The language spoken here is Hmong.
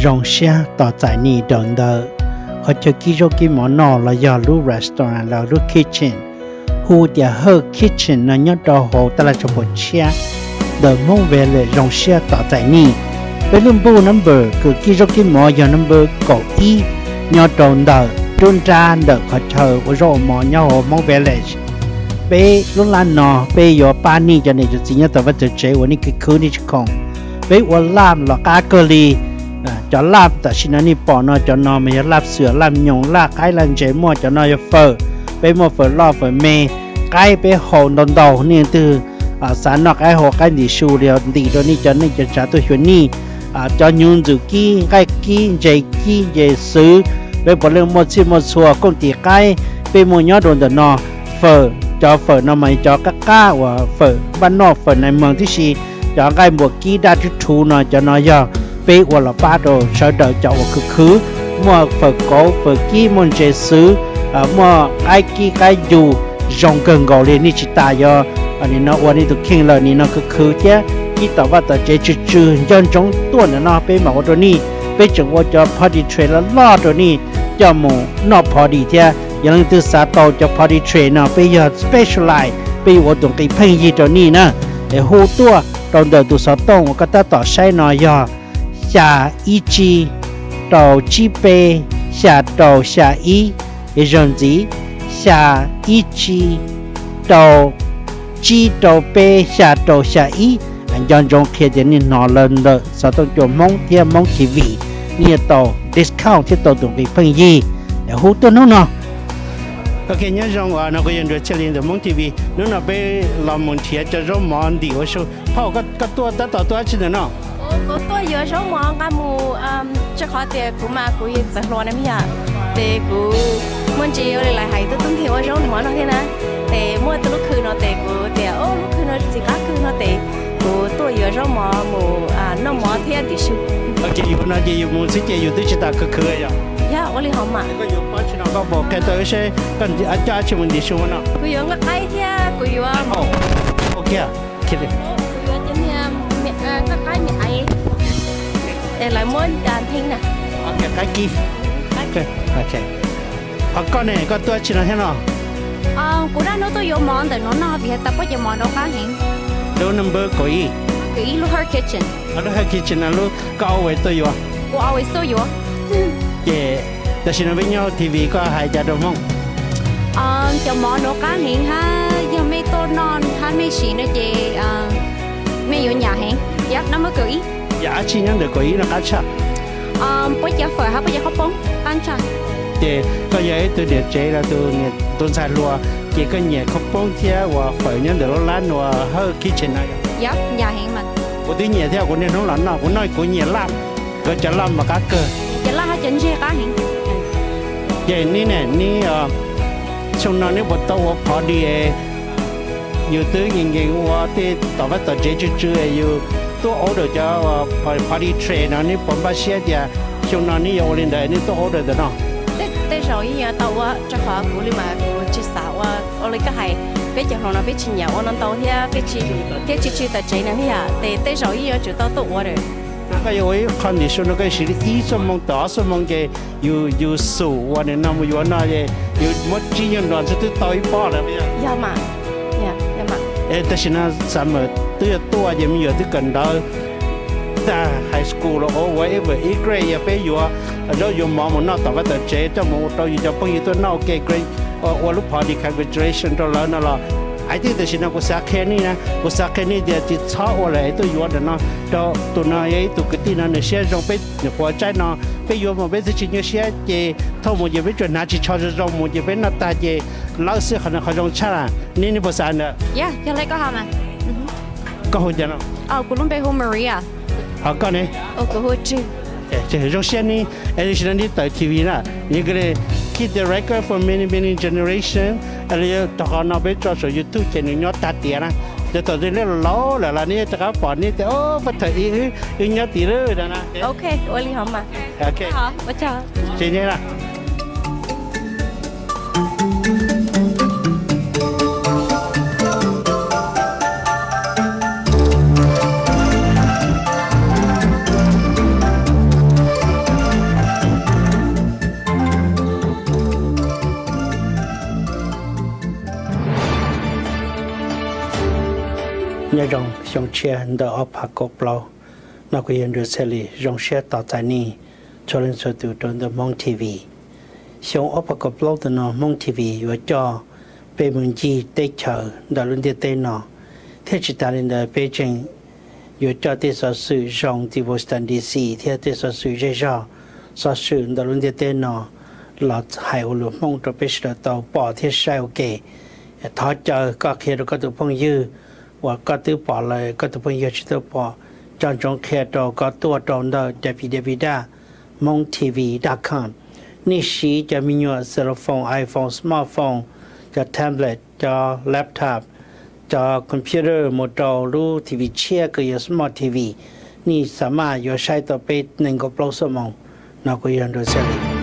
zoo siab tos txais nej rau ntawm qhov chaw kib zaub kib mov noj los yog lub restaurant los lub kitchen. Hu tias Herb Kitchen no nyob rau hauv tab laj tso pos tshiab ntawm Hmoob Village zoo siab tos txais nej. Peb lub phone number kws kib zaub kib mov yog number kaum ib, nyob rau ntawm nruab nrab ntawm qhov chaw ua zaub ua mov nyob hauv Hmoob Village. Peb lub laj no peb yuav pab nej cov niam cov txiv nyob tom vaj tom tsev uas nej khwv khwv nej tsis khoom. Peb ua laj los qab kawg li. Cov laj tam sim no nej pom no, cov no mas yog laj xwm, laj nyoos, laj qaib, laj ntses, muaj cov no yog fawm. Peb muaj fawm loj fawm me, qaib peb haus ntau ntau, nej twg xav noj qaib haus qaib ntim su li ntim rau nej cov neej cov tsav tuaj xyuas nej. Cov hnyuv ntxwm kib, nqaij kib, ntses kib, ntses xwv, peb puav leej muaj txhij muaj txhua kooj tim qaib, peb muaj nyob rau ntawm no. Fawm, cov fawm no mas cov qab qab uas fawm npaj noj fawm nais mees tib si. Cov nqaij npuas kib daj rhuv rhuv no, cov no yog peb ua los pab rau sawv daws cov uas khwv khwv. Muaj fawm kauv fawm kib, muaj ntses xwv, muaj qaib kib qaib ncu, zoo kawg nkaus li. Nej tsis tas yuav nim no ua nej tus kheej lawm, nim no khwv khwv thiab kib tom vaj tom tsev tsw tsw, nco ntsoov tuaj ntawm no peb mam ua rau nej. Peb tseem ua cov party tray loj loj rau nej coj mus noj party thiab. Yog leej twg xav tau cov party tray no peb yog specialize, peb yuav ua tus nqi pheej yig rau nej na. Es hu tuaj rau ntawm tus xov tooj uas koj tab tom saib no yog xya ib tsib rau tsib peb xya rau xya ib, es zaug ntxiv, xya ib tsib rau tsib rau peb xya rau xya ib. Nco ntsoov qhia tias nej hnov lawv ntawm xov tooj cua Hmoob thiab Hmoob T V, nej yuav tau discount thiab tau tus nqi pheej yig. Hu tuaj hnub no. Ok, nyob zoo, no kuv yog Nruas Txhiaj Lis ntawm Hmoob T V. Hnub no peb los mus nrhiav cov zaub mov ntim ua su. Phauj, koj tuaj tab tom tuaj dab tsi ntawm no? Kuv tuaj yuav zaub mov nqa mus, rau qhov tias kuv mas kuv yeej txawv hluas na me yom, ces kuv muaj ntsis ua li lawv hais, tuaj tub nkeeg ua zaub mov no thiab na. Ces muaj tus lub khw no ces kuv tias, o, lub khw no txiv qab khw no ces kuv tuaj yuav zaub mov mus noj mov thiab ntim su. Ces yus no ces yus mus xwb ces yus twb tsis tas khwv khwv yom? Yog ua li hov mas. Koj yuav pob tsi no koj puas qhia tau wb seb koj coj dab tsi mus ntim su no? Kuv yuav nqaij qaib thiab kuv yuav, kuv yuav cov niag nqaij qaib me aiv, lawv muab ntheeb na. Qaib kib. Ho koj ne, koj tuaj dab tsi no thiab no? Kuv dab hnub tuaj yuav mov ntawm nuav noj vim has tas puab cov mov nuav qab heev. Lub number kaum ib. Kaum ib lub Her Kitchen. Lub Her Kitchen no lub koj always tuaj yuav? Kuv always tuaj yuav. Ces tam sim no peb nyob T V koj hais cas rau Hmoob? Cov mov nuav qab heev hab yog mej tuaj noj hab mej siv no ces mej yuav nyam heev. Yog number kaum ib. Yog dab tsi nyob ntawm kaum ib no qab tshaj? Puab cov fawm hab puab cov qhob poob qab tshaj. Ces koj yog ib tug niam tsev los tus ntxhais hluas ces koj nyiam qhob poob thiab ua fawm nyob ntawm lub lab nuav Her Kitchen no? Yog, nyam heev mas. Kuv twb nyiam thiab, kuv niaj hnub los noj, kuv noj kuv nyiam laj, nkawd cov laj mas qab kawg. Cov laj hab cov ntseg qab heev. Ces neb ne, neb xyoo no neb puas tau ua party? Yus twb nkees nkees ua tej tom vaj tom tsev tsw tsw, yus tuaj order cov party tray no, neb puas npaj siab tias xyoo no neb yuav ua li ntawd neb tuaj order ntawm no? Tej zaum yeej yuav tau ua, rau qhov kuv li mas kuv tsis xav ua, ua li koj hais, peb cov hluas no peb tsis nyiam ua ntau ntau thiab, thiab tsw tsw tom tsev no thiab, ces tej zaum yeej yuav tsum tau tuaj ua lawm. Koj yuav ua ib qho ntim su no koj siv li ib xuab moos tawm ob xuab moos ces yus xum ua nim no mus yuav no es yus muab tsib nyuag nrog xwb twb tau ib pob lawm. Yog mas. Tam sim no summer twb yuav tuaj ces me nyuam twb kawm ntawv tag high school los ua whatever, ib grade yog peb yuav zaub yuav mov mus noj tom vaj tom tsev coj mus ua rau yus cov phooj ywg tuaj noj ua ke, ua lub party congratulation rau lawv no los. Hais tias tam sim no kuv xav qhia nej na, kuv xav qhia nej tias tsis txhob ua lawm es tuaj yuav ntawm no rau tus no yog ib tug kwv tij no nws siab zoo, peb nyuam qhuav tsaib no peb yuav mus peb twb tsis nyuaj siab ces thauj mus ces peb tsuas hnav tsis tsho zoo zoo mus ces peb noj tag ces lawb xwb, qhov no qhov zoo tshaj. Neb, neb puas xav ntawd? Yog li koj hais mas. Koj hu cas no? Kuv lub npe hu Maria. Ho koj ne? Zoo siab ne, es tam sim no neb tawm T V na, nws kis the record for many many generation, rau qhov no peb tso saum YouTube ces nws nyob tag tiam na. Ces thaum twg neb laus laus lawm los neb rov qab pom neb tias, o, pab thaum ub wb nyob tid lawm no na. Ok, ua li hov mas. Ces neb na. Nyob zoo xyoo tshiab ntawm ob phav kaum plaub, no kuv yog Nruas Xelis zoo siab tos txais nej txhua leej txhua tus rau ntawm Hmoob T V. Xyoo ob phav kaum plaub ntawm no Hmoob T V yuav coj peb mus ncig teb chaws ntawm lub ntiaj teb no, thiab tsis tas li ntawd peb tseem yuav coj tej xov xwm zoo tim Washington D C thiab tej xov xwm zej zog, xov xwm ntawm lub ntiaj teb no los hais ua lus Hmoob rau peb sawv daws tau pom thiab saib ua ke. Thov caw koj qhia rau koj tus phooj ywg uas koj twb pom lawm, koj tus phooj ywg tsis tau pom, cov ntsoov qhia rau kom tuaj rau ntawm www dot hmongtv dot com. Nej siv cov me nyuam cell phone, iPhone, smartphone, cov tablet, cov laptop, cov computer mus rau lub T V tshiab kws yog smart T V, nej xa maj yuav saib tau peb nees nkaum plaub xuab moos. No kuv yog Nruas Xelis.